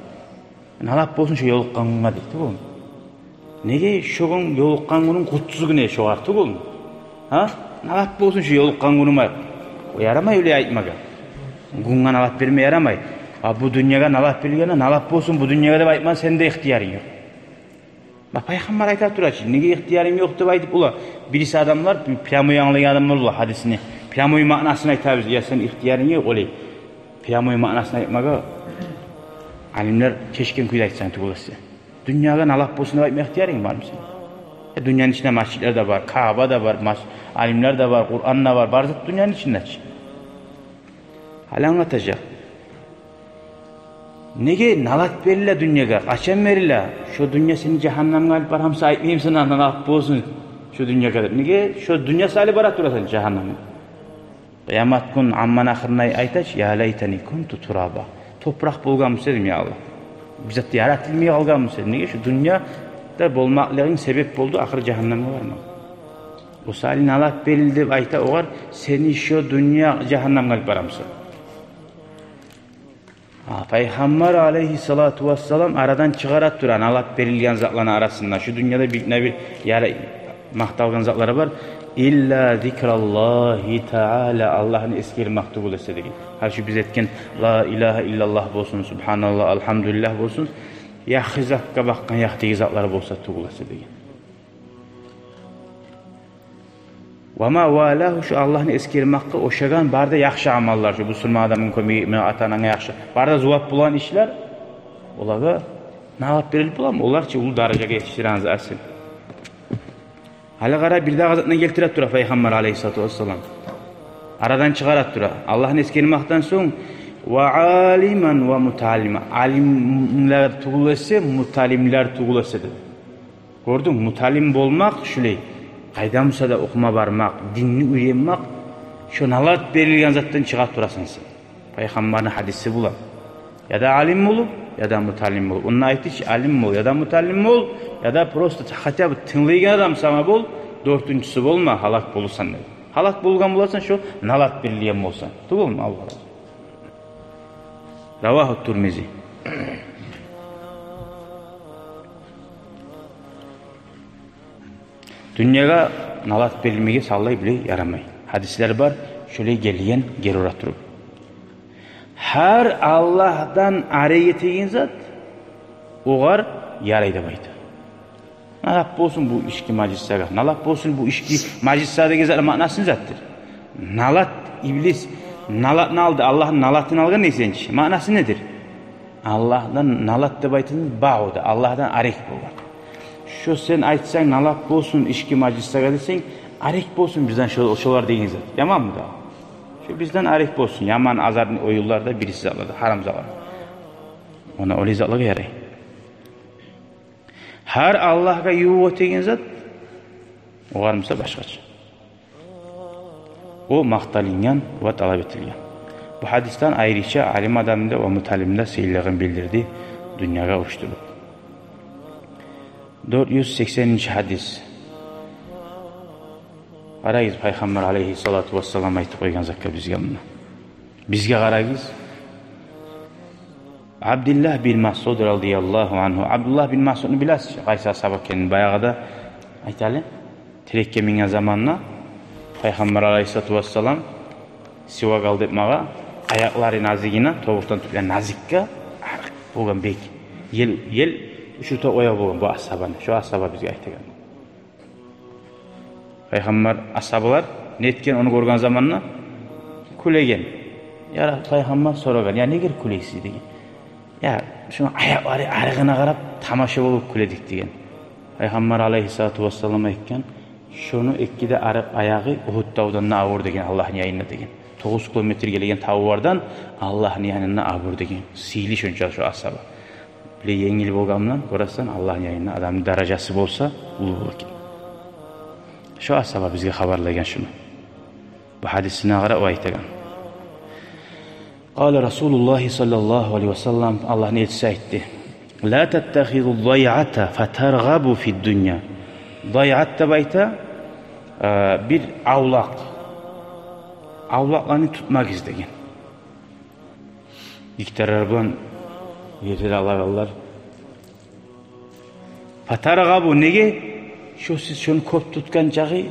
«Налат болсун шо ёлукъгъан гюнге», — дейди, тюгюлмю? Неге шо гюн ёлукъгъан гюнюнг къутсуз гюн эди шогъар, тюгюлмю? Гьа? «Налат болсун шо ёлукъгъан гюнюме». О ярамай олай айтмагъа. Гюнге налат берме ярамай. А бу дюньягъа налат берилгенде, «Налат болсун бу дюньягъа» деп айтма сени де ихтиярынг ёкъ. Бакъ, пайхаммар айта тура чы, неге ихтиярым ёкъ деп айтып бола. Бириси адамлар, прямой англагъан адамлар бола гьадисни. Прямой маънасын айтабыз, я, сени ихтиярынг ёкъ олай. Прямой маънасын айтмагъа алимлер чечген кюйде айтсанг тюгюл эсе. Дюньягъа налат болсун деп айтма ихтиярынг бармы сени? Э, дюньяны ичинде межитлер де бар, Каъба да бар, маж-, алимлер де бар, Къуран да бар, бар зат дюньяны ичинде чи. Гьали англатажакъ. Неге налат бериле дюньягъа? Къачан бериле? Шо дюнья сени жагьаннамгъа алып барамса, айтмаймысан, ана налат болсун шо дюньягъа деп. Неге шо дюнья салып бара турасан жагьаннамгъа? Къыямат гюн амманы ахырына айта чы: «Я лайтани кунту тураба». Топуракъ болгъанмуса эдим, я Аллагь. Бир зат да яратылмай къалгъанмуса эдим. Неге шо дюньяда болмакълыгъынг себеп болду ахыр жагьаннамгъа бармагъа. О саялы налат берилди деп айта огъар, сени шо дюнья жагьаннамгъа алып барамса. А, Пайхаммар алейгьиссалату вассалам арадан чыгъара тура налат берилген затланы арасында. Шу дюньяда бир, бир яра-, макъталгъан затлары бар. «Илла зикраллагьи таала», Аллагьны эсгермек тюгюл эсе деген. Гьали шу биз этген «Ла илагьа иллаллагь» болсун, «Субгьаналлагь», «Альгьамдулиллагь» болсун, яхшы затгъа бакъгъан якъдагъы затлар болса тюгюл эсе деген. «Ва ма валагьу», шу Аллагьны эсгермекге ошагъан бары да яхшы амаллар, шу бусурман адамгъа кёмек этме, ата-ананга яхшы, бары да зувап болагъан ишлер, олагъа налат берилип боламы? Олар чы уллу даражагъа етишдиреген зат сени. Гьали къара, бирдагъы затны гелтире тура Пайхаммар алейгьиссалату вассалам. Арадан чыгъара тура. Аллагьны эсгермекден сонг: «Ва алиман ва мутааллима». Алимлер тюгюл эсе, мутааллимлер тюгюл эсе деди. Гёрдюнг, мутааллим болмакъ шулай, къайда буса да охума бармакъ, динни уьйренмек, шо налат берилген затдан чыгъа турасан сен. Пайхаммарны гьадиси булан. Я да алим болуп, я да мутааллим болуп. Онда айтды чы: алим бол, я да мутааллим бол, я да просто хотя бы тынглайгъан адам сама бол, дёртюнчюсю болма, гьалак боласан деди. Гьалак болгъан боласан, шо налат берилген болса. Тюгюлмю, Аллагь? Равагьу Тирмизи. Дюньягъа налат берилмеге савлай биле ярамай. Гьадислер бар, шолай гелген, гери ура туруп. Гьар Аллагьдан арек этеген зат огъар ярай деп айта. Налат болсун бу ички мажлисге, налат болсун бу ички мажлисге деген зат маънасы не затдыр? Налат, иблис налатны алды, Аллагьны налатын алгъан дейсен чи. Маънасы недир? Аллагьдан налат деп айтылгъан багъуда, Аллагьдан арек болгъан. Шо сен айтсанг, налат болсун ички мажлисге десенг, арек болсун бизден шо-, шолар деген зат. Яманмы дагъы? Шо бизден арек болсун. Яман, азартный оюнлар да, бириси затлар да, гьарам затлар. Она олай затлагъа ярай. Гьар Аллагьгъа ювукъ этеген зат, огъар буса башгъача. О макъталынгъан ва талап этилген. Бу гьадисден айрыча алим адамны да ва мутааллимни де сыйлылыгъын билдирди, дюньягъа урушдуруп. Дёрт юз сексенинчи гьадис. Къарагъыз, Пайхаммар алейгьиссалату вассалам айтып къойгъан затгъа бизге муна. Бизге къарагъыз. Абдуллагь бин Масъуд радияллагьу ангьу. Абдуллагь бин Масъудну билесиз, къайсы асгьаба экенин, баягъы да айталы. Терекге минген заманда Пайхаммар алейгьиссалату вассалам сивак алды этмеге, аякълары назигине, тобукъдан тюклер назикге, арыкъ болгъан бек. Ел, ел учурта къоя болгъан бу асгьабаны. Шо асгьаба бизге айтагъан. Пайхаммар, асгьабалар не этген, ону гёрген заманда, Кюлеген. Я Рас-, Пайхаммар сорагъан: «Я, неге кюлейсиз?» — деген. «Я, шуну аякълары арыгъына къарап тамаша болуп кюледик», — деген. Пайхаммар алайгьиссалату вассалам айтгъан: «Шуну эки де арыкъ аягъы Угьуд тавдан да авур, — деген, — Аллагьны янында, — деген. — Тогъуз километр гелеген тавлардан Аллагьны янында авур», — деген. Сыйлы шонча шо асгьаба. Булай енгил болгъан булан, гёресен, Аллагьны янында адамны даражасы болса, уллу болур экен. Шо асгьаба бизге хабарлагъан шуну. Бу гьадисине къарап о айтагъан. Къала Расулуллагьи саллаллагьу алайгьи ва саллам, Аллагьны элчиси айтды: «Ла таттахизу дайъата фатаргъабу фид дунья». Дайъат деп айта, э, бир авлакъ. Авлакъланы тутмагъыз деген. Гектарлар булан ерде алагъанлар. «Фатаргъабу», неге? Шо сиз шону кёп тутгъан чакъы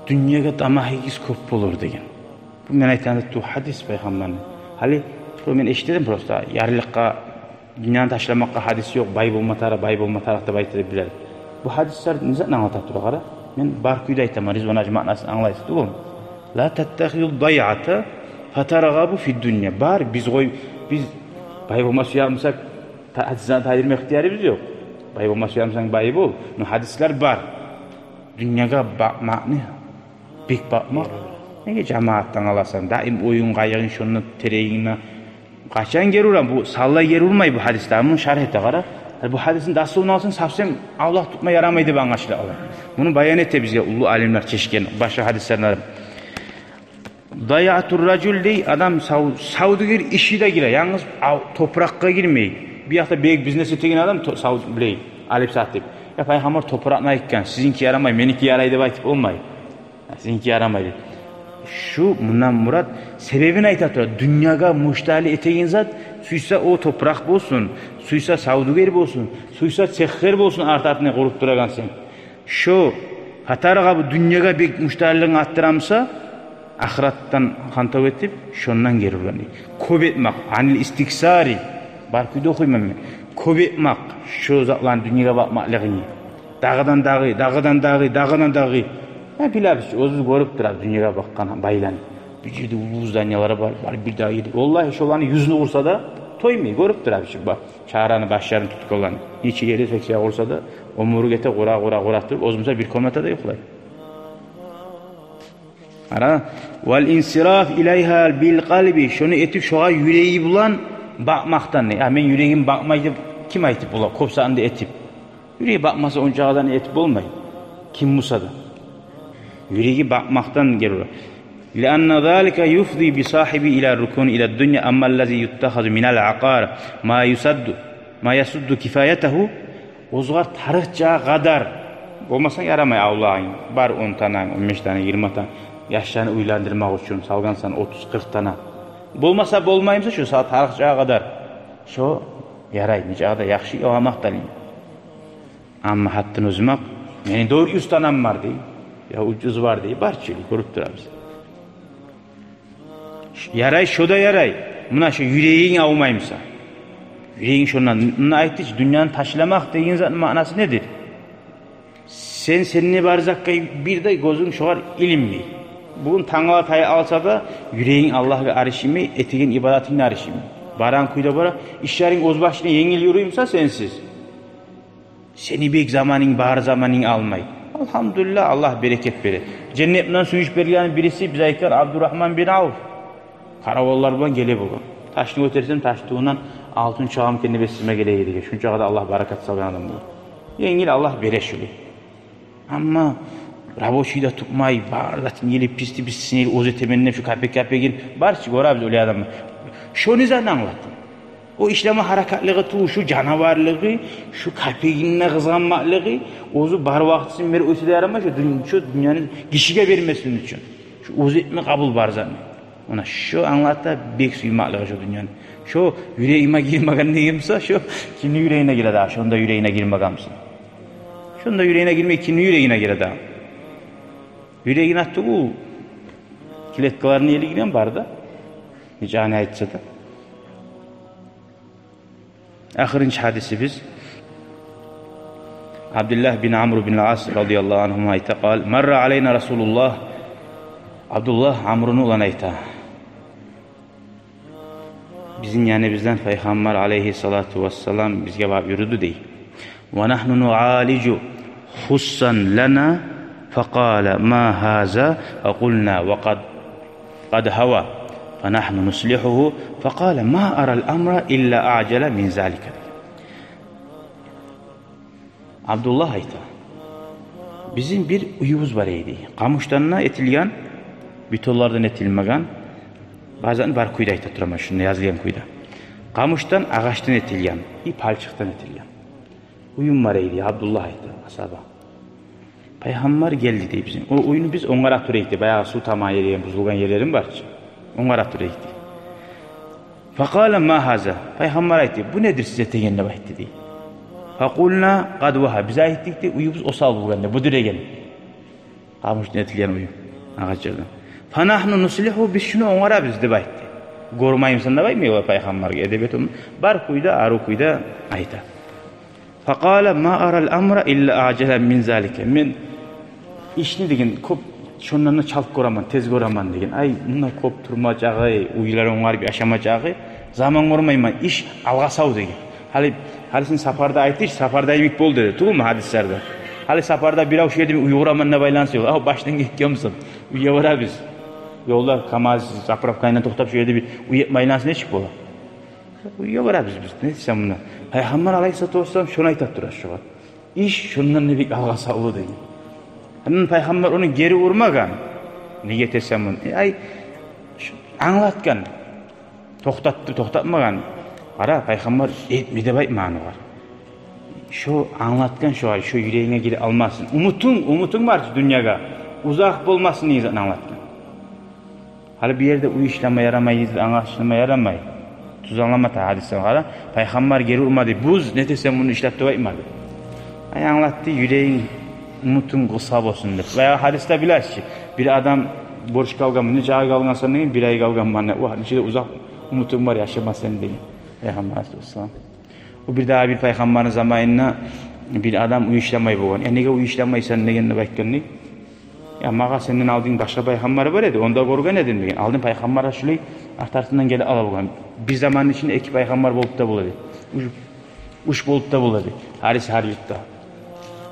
дюньягъа тамагьыгъыз кёп болур деген. Бу мен айтагъан ту гьадис Пайхаммарны. Гьали шо мен эшитдим просто. Ярлылыкъгъа, дюньяны ташламакъгъа гьадис ёкъ, бай болма тара, бай болма тара деп айтып билер. Бу гьадислер не затны англата тура, къара? Мен бар кюйде айтаман, Ризван гьажи маънасын англайсыз тюгюлмю? «Ла таттахизу дайъата фатаргъабу фид дунья». Бар, биз къой, биз бай болма сюе бусакъ, та-, гьадислени тайдырма ихтиярыбыз ёкъ. Бай болма сюе бусанг, бай бол. Но гьадислер бар. Дюньягъа бакъмакъны, бек бакъмакъ. Неге жамаатдан къаласан, даим оюн, къайыгъынг шонда, терегинг де. Къачан гери урам? Бу саллай гери урмай бу гьадисде. Муну шаргь эте къара. Бу гьадисни дословно алсанг, совсем авлакъ тутма ярамай деп англашыла. Муну баян эте бизге уллу алимлер чечген башгъа гьадислерде. «Дайъатур ражул» дей, адам сав-, савдюгер иши де гире, янгыз ав-, топуракъгъа гирмей. Бу якъда бек бизнес этеген адам то-, сав-, билей, алып сатып. Я Пайхаммар топуракъны айтгъан, сизинки ярамай, меники ярай деп айтып болмай. Сизинки ярамай деп. Шу мундан мурат, себебин айта тура, дюньягъа муштарлы этеген зат, сюйсе о топуракъ болсун, сюйсе савдюгер болсун, сюйсе цехгер болсун, арт-артына къуруп турагъан сен. Шо фатаргъабу, дюньягъа бек муштарлыгъын артдыра буса, ахыратдан хантав этип, шондан гери ургъан дей. Кёп этмек, анил истиксари, бар кюйде охуйман мен. Кёп этмек шо затланы, дюньягъа бакъмакълыгъынгны. Дагъыдан дагъы, дагъыдан дагъы, дагъыдан дагъы. Я билебиз чи, оьзюбюз гёрюп турабыз дюньягъа бакъгъан байланы. Бир ерде уллу зданиялары бар, бар бир дагъы ерде. Валлагь, шоланы юзюн къурса да тоймай, гёрюп турабыз чи. Ба-, чараны башларын тутгъанланы. Нече ерде сексен къурса да, оьмюр гете къура, къура, къура туруп, оьзю буса бир комнатада юхлай. Ара, вал инсираф илайгьа бил къалби, шону этип шогъар юреги булан бакъмакъдан. Я, мен юрегим бакъмай деп ким айтып бола? Кёп затны да этип. Юреги бакъмаса, ончакъы да этип болмай. Ким буса да. Юреги бакъмакъдан гери ура. Лианна залика юфди би сагьиби ила рукун ила дунья, амма ллази юттахазу минал акъар ма юсадду, ма ясудду кифаятагьу. Оьзюгъар тарыкъ чакъы къадар. Болмаса ярамай авлакъынг. Бар он тана, он беш тана, йигирма тана. Яшланы уьйлендирмек учун салгъансан отуз, къыркъ тана. Болмаса болмай буса, шо сагъа тарыкъ чакъы къадар. Шо ярай, нечакъы да яхшы, огъар макъталайым. Амма гьаттан озмакъ, мени дёрт юз танам бар дей. Я уьч юз бар дей, бар чы, гёрюп турабыз. Ш-, ярай, шо да ярай. Муна шо юрегинг авмай буса. Юрегинг шондан, муна айтды чы, дюньяны ташламакъ деген затны маънасы недир? Сен, сенде бар затгъа бир де гёзюнг шогъар илинмей. Бугюн тангала тая алса да, юрегинг Аллагьгъа аришмей, этеген ибадатынг да аришмей. Барагъан кюйде бара, ишлеринг оьз башына енгил юрюй буса сенсиз. Сени бек заманынг, бар заманынг алмай. Алгьамдулиллагь, Аллагь берекет бере. Женнет булан сююнч берилгенни бириси, биз айтгъан, Абдурагьман бин Авф. Караванлар булан геле болгъан. Ташны гётерсем, ташны тюбюнден алтын чыгъамы экен деп эсиме геле эди деген. Шунчагъа да Аллагь баракат салгъан адам болгъан. Енгил Аллагь бере шулай. Амма рабочий де тутмай, бар затын йылып, писти-пистисин йылып, оьз этемен деп, шу капек-капегин, бар чы, гёребиз олай адамны. Шону затын англатды. О ишлеме гьаракатлыгъы тюгюл, шу жанаварлыгъы, шу капегине къызгъанмакълыгъы, оьзю бар вакътисин берип оьтсе де ярамай, шу дюн-, шу дюньяны гишиге бермесин учун. Шу оьзю этме къабул бар затны. Муна шо англата бек сюймеклиги шо дюньяны. Шо юрегиме гирмеген деген буса, шо кимни юрегине гире дагъы, шонда юрегине гирмеген буса? Шонда юрегине гирмей, кимни юрегине гире дагъы? Юрегине тюгюл, клеткаларына илинген бар да. Нечакъы айтса да. Ахырынчы гьадисибиз. Абдуллагь бин Амр бин Ас радияллагьу ангьума айта, къала: марра алайна Расулуллагь. Абдуллагь Амрну уланы айта. Бизин яныбыздан Пайхаммар алайгьиссалату вассалам бизге багъып юрюдю дей. «Ва нагьну нуалижу хуссатан лана, факъала: ма гьаза? Факъулна: ва къад, къад гьава. Фа нагьну нуслигьугьу, факъала: ма арал амра илла ажала мин залика», — деген. Абдуллагь айта: «Бизин бир уьюбюз бар эди. Къамушдан да этилген, бетонлардан этилмеген. Базан бар кюйде айта тураман, шунда язылгъан кюйде. Къамушдан, агъачдан этилген, и палчыкъдан этилген уьюм бар эди», — Абдуллагь айта, асгьаба. «Пайхаммар гелди, — дей, — бизин. О уьйню биз онгарып тура эдик, — дей, — баягъы сув тамагъан ер, бузулгъан ерлерин бар чы, онгарып тура эдик, — дей. — Факъала: ма гьаза?» Пайхаммар айтды: «Бу недир сиз этеген?» — деп айтды дей. — «Факъулна: къад гьава». Биз айтдыкъ дей: «Уьюбюз осал болгъан дей, бу дюреген, къамушдан этилген уьюм, агъачдан. Фа нагьну нуслигьугьу, биз шуну онгарабыз», — деп айтды. Гёрмеймисен деп айтмай олар Пайхаммаргъа, эдебият, бар кюйде, арив кюйде айта. «Факъала: ма арал амра илла ажала мин залика». «Мен ишни, — деген, — кёп шондан да чалт гёремен, тез гёремен, — деген. — Ай, мунда кёп турма чакъы, уьйлер онгарып яшама чакъы заман гёрмеймен, иш алгъасав», — деген. Гьали, гьали сен сапарда айтыш, сапарда йимик бол деди, тюгюлмю, гьадислерде. Гьали сапарда бирев шу ерде мен уьй къураман деп айланса ёл, ав, башдан гетгенмисен, уьйге барабыз. Ёлда КамАЗ заправкайында токътап, шу ерде бир уьй этме айланса, нечик бола? Уьйге барабыз биз, не десем муна. Пайхаммар алайгьиссалату вассалам шону айта тура шугъар. Иш шондан да бек алгъасавлу деген. Гьанан Пайхаммар ону гери урмагъан. Неге десем муну, э, ай, шу англатгъан. Токътатды, токътатмагъан. Къара, Пайхаммар этме деп айтмагъан огъар. Шо англатгъан шогъар, шо юрегинге гирип алмасын. Умутунг, умутунг бар чы дюньягъа, узакъ болмасын деген затны англатгъан. Гьали бу ерде уьй ишлеме ярамай, англашылма ярамай, тюз англама тарыкъ гьадисден къара. Пайхаммар гери урмады, буз, не десем муну ишлеп деп айтмады. Ай, англатды, юрегинг, умутунг къысгъа болсун деп. Баягъы гьадисде билесиз чи, бир адам борчгъа алгъан, нече ай къалгъан сен деген, бир ай къалгъанман деп. Вагь, нече де узакъ умутунг бар яшама сен деген. Пайхаммар алайгьиссалам. О бир дагъы бир Пайхаммарны заманында бир адам уьй ишлемей болгъан. «Э, неге уьй ишлемейсен?» — деген деп айтгъан дей. «Я, магъа сенден алдын башгъа пайхаммар бар эди, онда гёрген эдим», — деген. Алдын пайхаммар да шулай арт-артындан гелип ала болгъан. Бир заманны ичинде эки пайхаммар болуп да бола эди. Уьч, уьч болуп да бола эди. Гьариси гьар юртда.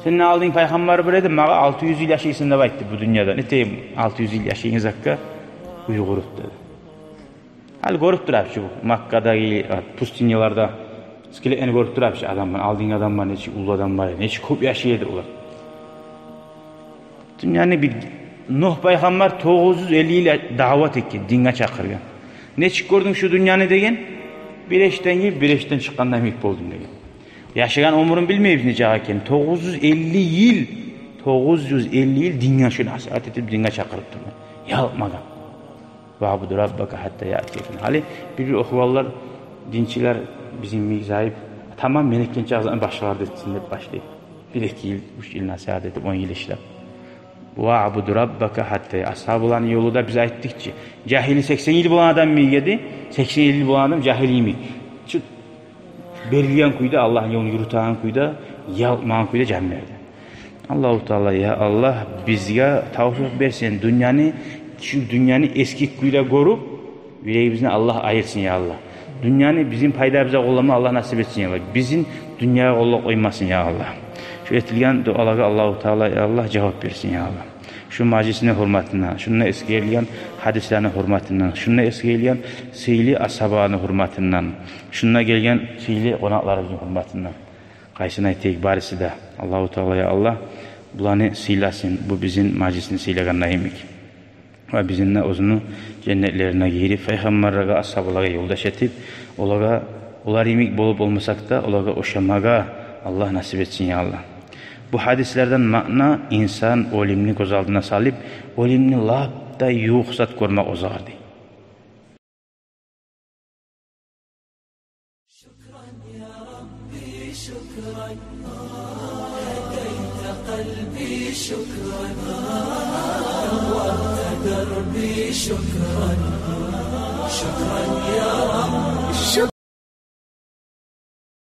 «Сенден алдын пайхаммар бар эди, магъа алты юз йыл яшайсан деп айтды бу дюньяда. Не этейим, алты юз йыл яшайгъан затгъа уьй къуруп», — деди. Гьали гёрюп турабыз чы бу Маккадагъы, э, пустыняларда скелетлени гёрюп турабыз чы адамланы. Алдынгъы адамлар нечик уллу адамлар, нечик кёп яшай эди олар. Дюньяны бир Нугь пайхаммар тогъуз юз элли йыл даъват этген, динге чакъыргъан. «Нечик гёрдюнг шу дюньяны?» — деген. «Бир эшикден гирип, бир эшикден чыкъгъанда йимик болдум», — деген. Яшагъан оьмюрюн билмейбиз нечакъы экенин. Тогъуз юз элли йыл, тогъуз юз элли йыл динге, шу насигьат этип, динге чакъырып тургъан. Ялкъмагъан. «Ваъбуд раббака хатта яътиякал». Гьали бир-бир охугъанлар, динчилер, бизин йимик зайып, тамам, мен этген чакъы затны башгъалар да этсин деп башлай. Бир-эки йыл, уьч йыл насигьат этип, он йыл ишлеп. «Ваъбуд раббака хатта». Асгьабаланы ёлу да, биз айтдыкъ чы, жагьили сексен йыл болгъан адам йимик эди, сексен йыл болгъан адам жагьил йимик. Чы берилген кюйде, Аллагьны ёлун юрютеген кюйде, ялкъмагъан кюйде жан берди. Аллагьу Таала, я Аллагь, бизге тавфикъ берсин дюньяны, шу дюньяны эсги кюйде гёрюп, юрегибизни Аллагь айырсын, я Аллагь. Дюньяны бизин пайдабызгъа къоллама Аллагь насип этсин, я Аллагь. Бизин дюньягъа къоллап къоймасын, я Аллагь. Шу этилген дуалагъа Аллагьу Таала, я Аллагь, жавап берсин, я Аллагь. Шу мажлисни гьюрметинден, шунда эсгерилген гьадислени гьюрметинден, шунда эсгерилген сыйлы асгьабаланы гьюрметинден, шунда гелген сыйлы къонакъларыбызны гьюрметинден. Къайсын этейик, бариси де. Аллагьу Таала, я Аллагь, буланы сыйласын, бу бизин мажлисни сыйлагъанда йимик. Ва бизин де оьзюню женнетлерине гийирип, пайхаммарлагъа, асгьабалагъа ёлдаш этип, олагъа, олар йимик болуп болмасакъ да, олагъа ошамагъа Аллагь насип этсин, я Аллагь. Бу гьадислерден маъна: инсан оьлюмню гёз алдына салып, оьлюмню лап да ювукъ зат гёрмек оьзюгер, дей. شكرا يا ربي، شكرا. هديت قلبي، شكرا. نورت دربي، شكرا. شكرا يا رب.